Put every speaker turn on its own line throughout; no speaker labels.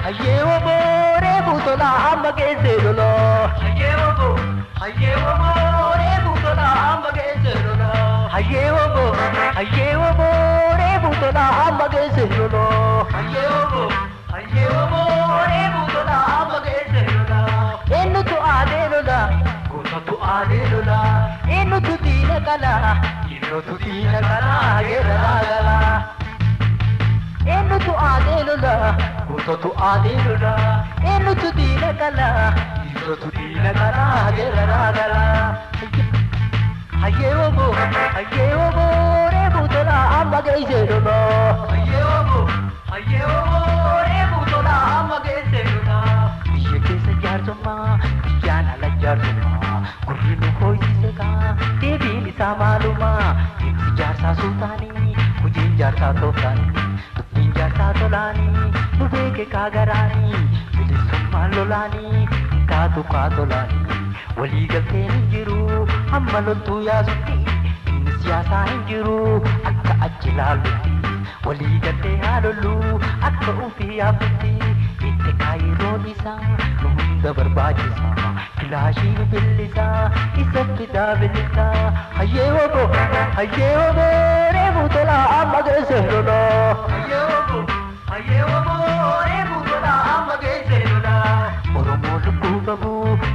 Hayyee oboo reefu tola amma geesse lola. Hayyee oboo hayyee oboo reefu tola amma geesse lola. Hayyee oboo hayyee oboo reefu tola amma geesse lola. Hayyee oboo hayyee oboo reefu tola amma geesse lola. Eenyutu aadee lola? Gootatu aadee lola. Eenyutu diina qala? Dhiirotatu diina qala geerra gala. Eenyutu aadee lola? Gootatu aadee lola. Eenyutu diina qala? Dhiirotatu diina qala geerra gala. Hayyee oboo hayyee oboo reefu tola amma geesse lola. Hayyee oboo hayyee oboo reefu tola amma geesse lola. Biyya keessa jaarsummaa biyyaan ala jaarsummaa gurri nu hooysise kaa deebiin isaa maalumaa deemsi jaarsaa suutaanii hojiin jaarsaa tooftaanii dubbiin jaarsaa tolaanii nu beeke kaa garaanii bilisummaan lolaanii hin taatu kaa tolaanii walii galteen hin jiru hamma loltuu yaasutti inni siyaasaa hin jiru akka achi laallutti walii galtee haa lollu akka ofii yaafnutti itti kaayiroon isaa nu hunda barbaachisa kilaashii billisa isa fidaa bilisa hayyee oboo hayyee oboo reefu tola amma geesse lola. Hayyee oboo hayyee oboo reefu tola amma geesse lola. Oromoo lubbuu qabu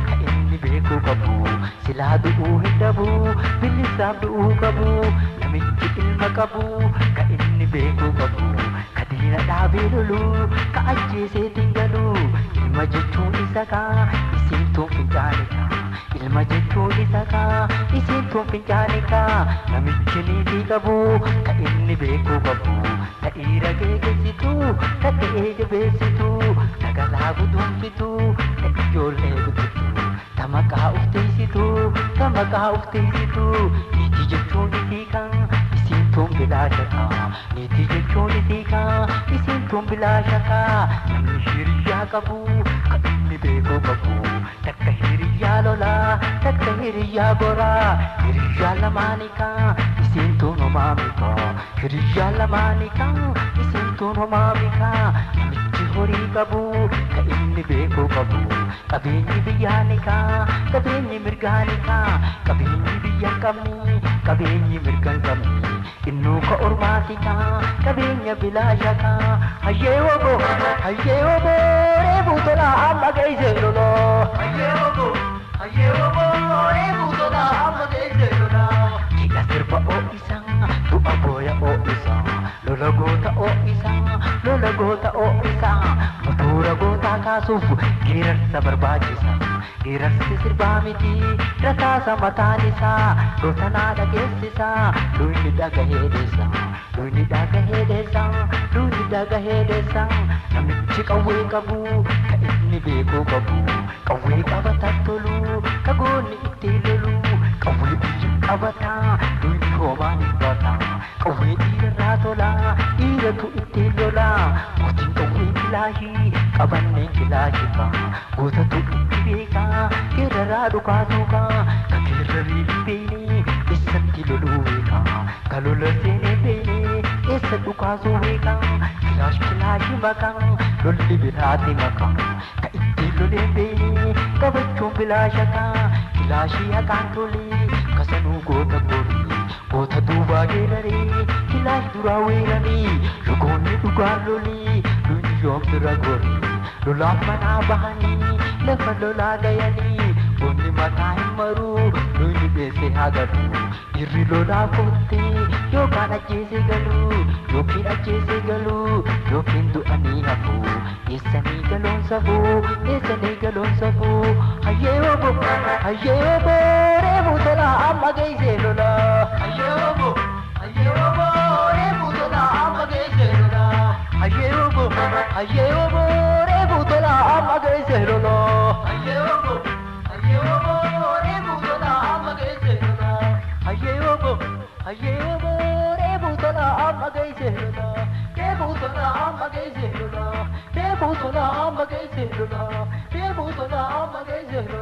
ka inni beekuu qabu silaa du'uu hin dhabu bilisaaf du'uu qabu namichi ilma qabu ka inni beekuu qabu ka diina dhaabee lolu ka ajjeeseetiin galu ilma jechuun isa kaa isiin tun fincaane kaa ilma jechuun isa kaa isiin tun fincaane kaa namichi niitii qabu ka inni beekuu qabu ta dhiira geegessitu ta ta'ee jabeessitu ta galaa guduunfitu ta ijoollee guddiftu ta maqaa ufteessitu ta maqaa ufteessitu niitii jechuun isii kan isiin tun bilaasha kaa niitii jechuun isii kaa isiin tun bilaasha kaa namni hiriyyaa qabu ka inni beekuu qabu takka hiriyyaa lolaa takka hiriyyaa goraa hiriyyaa lamaanii kaa isiin tun homaa mikaa hiriyyaa lamaanii kaa isiin tun homaa mikaa namichi horii qabu ka inni beekuu qabu qabeenyi biyyaani kaa qabeenyi mirgaani kaa qabeenyi biyya hin qabne qabeenyi mirga hin qabne innuu ka ormaati kaa qabeenya bilaasha kaa hayyee oboo hayyee oboo reefu tola amma geesse lola. Hayyee oboo hayyee oboo reefu tola amma geesse lola. Cidha sirba oo'isa du'a booya oo'isa lola goota oo'isa lola goota oo'isa motora gootaa kaasuuf geerarsa barbaachisa geerarsi sirbaa miti rasaasa mataan isaa gootanaa dhageessisa luyni dhagahee dheessa luyni dhagahee dheessa luyni dhagahee dheessa namichi qawwee qabu ka inni beekuu qabu qawwee qabata tolu ka goonni ittiin lolu qawwee biyya qabata luyni hoomaan hin bata qawwee dhiirarraa tola dhiiratu ittiin lola mootiin qawwee kilaashii qabanneen kilaashii kaa gootatu itti beekaa geerraraa dhukaasuu kaa ka geerrarii hin beekne eessatti loluu beekaa ka lola seenee beekne eessa dhukaasuu beekaa kilaash kilaashii makaa lolli biraati makaa ka ittiin lolee beekne qabachuun bilaasha kaa kilaashii haqaan tolee kasanuu goota gorii goota duubaa geeraree kilaash duraa weeraree yogoonni dhugaan lolee luyni yoom bira gorii lolaaf manaa bahanii lafa lolaa gayanii goonni mataa hin maruu luyni dheesse haa galu dhiirri lolaa koottee yookaan ajjeesee galuu yookiin ajjeesee galuu yookiin du'anii hafuu eessanii galoon safuu eessanii galoon safuu hayyee oboo hayyee oboo reefu tola amma geesse lola. Hayyee oboo hayyee oboo reefu tola amma geesse lola. Hayyee oboo hayyee oboo reefu tola amma geesse lola. Hayyee oboo hayyee oboo reefu tola amma geesse lola. Hayyee oboo hayyee oboo reefu tola amma geesse lola. Reefu tola amma geesse lola. Reefu tola amma geesse lola. Reefu tola amma geesse lola.